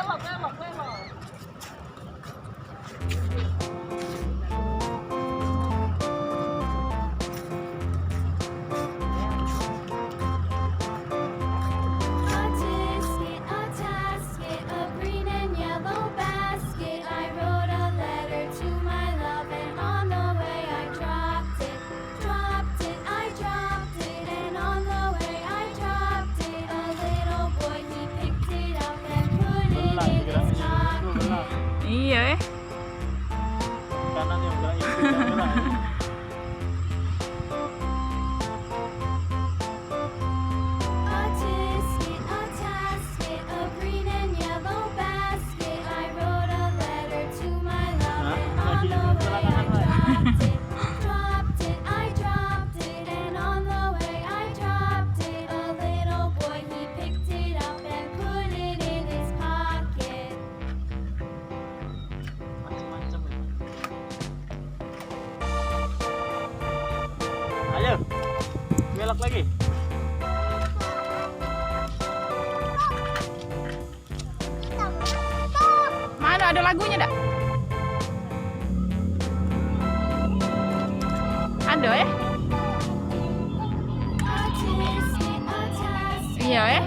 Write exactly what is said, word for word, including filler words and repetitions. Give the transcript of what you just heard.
A tisket, a tasket, a green and yellow basket. I wrote a letter to my love, and on the way I dropped it, dropped it, I dropped it, and on the way I dropped it. A little boy, he picked it up and put it in his pocket. Iya, eh. Kanan yang bergerak, yang bergerak. A tisket, a tasket, a green and yellow basket. I wrote a letter to my love, and on the way I dropped it, dropped it, I dropped it, and on the way I dropped it. A little boy, he picked it up and put it in his pocket. Macam-macam ya. Ayo, belok lagi. Mana ada lagunya dak? Ada, eh? Iya, eh?